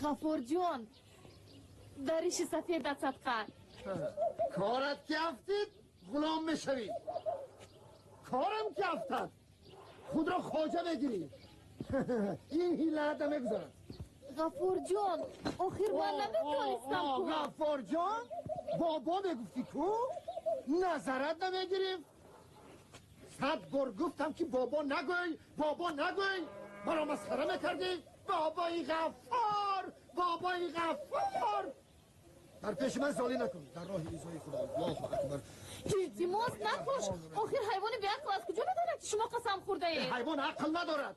Ғаффорҷон, дариши сафедат садқа. Корат ки афтид, ғулом мешавӣ. Корам ки афтад, худро хоҷа мегирӣ. Ин ҳилаат намегузарад. Ғаффорҷон, охир ман наметавонистам. Ғаффорҷон, бобо мегуфтӣ ку? Назарат намегирифт. 100 бор гуфтам ки бобо нагӯй, бобо нагӯй. Маро масхара мекардӣ. Бобои Ғаффор, бобои Ғаффор. Дар пеши ман золӣ накун. Дар роҳи ризои Худо. Аллоҳу акбар. Илтимос, накуш. Охир ҳайвони беақл аз куҷо медонад, ки шумо қасам хӯрдаед? Ҳайвон ақл надорад.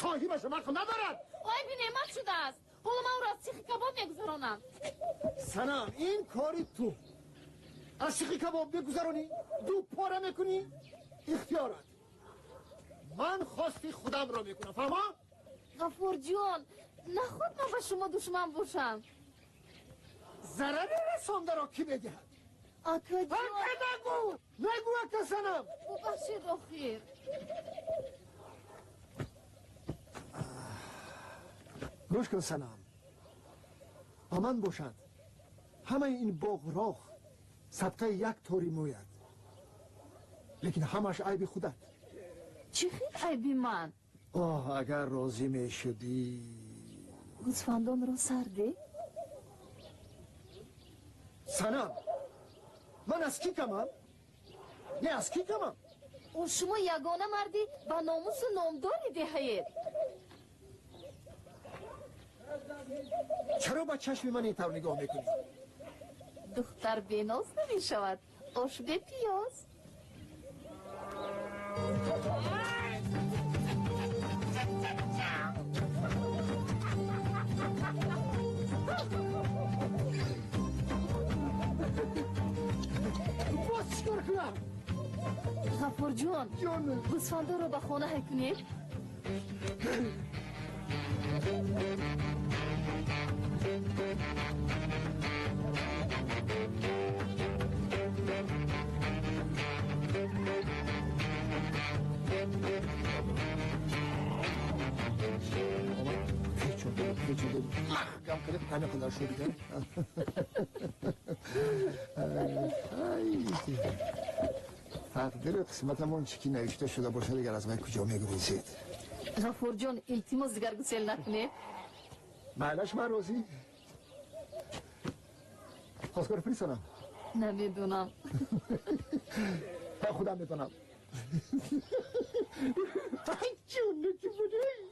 Соҳибашам ақл надорад. Айби неъмат шудааст. Ҳоло ман ӯро аз сихи кабоб мегузаронам. Санам, ин кори ту. Аз сихи кабоб мегузаронӣ, ду пора мекунӣ, ихтиёрат. Ман хости худамро мекунам, фаҳмо? Ғаффорҷон, наход ман ба шумо душман бошам. Зарари расондаро кӣ медиҳад? Акаҷон. Ака нагӯ! Нагӯ, ака Санам! Бубахшед охир. Гӯш кун, Санам. Ба ман бошад ҳамаи ин боғроҳ садқаи як тори мӯяд. Лекин ҳамаш айби худат. Чӣ хел айби ман? Оҳ, агар розӣ мешудӣ. Гӯсфандонро сарде? Санам, ман аз кӣ камам? Не, аз кӣ камам? О, шумо ягона марди ба номусу номдори деҳаед. Чаро ба чашми ман ин тавр нигоҳ мекунӣ? Духтар беноз намешавад, ош бепиёз. Боз чӣ кор кунам? Ғаффорҷон, гӯсфандоро ба хона ҳай кунед. Маҳкам кардем, ҳама қадар шуд. Тақдиру қисматамон чӣ ки навишта шуда бошад, дигар аз ман куҷо мегурезед? Ғаффорҷон, илтимос, дигар гусел накунед. Майлаш, ман розӣ. Хостгор фиристонам? Намедонам. Худам медонам. Ҷонно ки будӣ.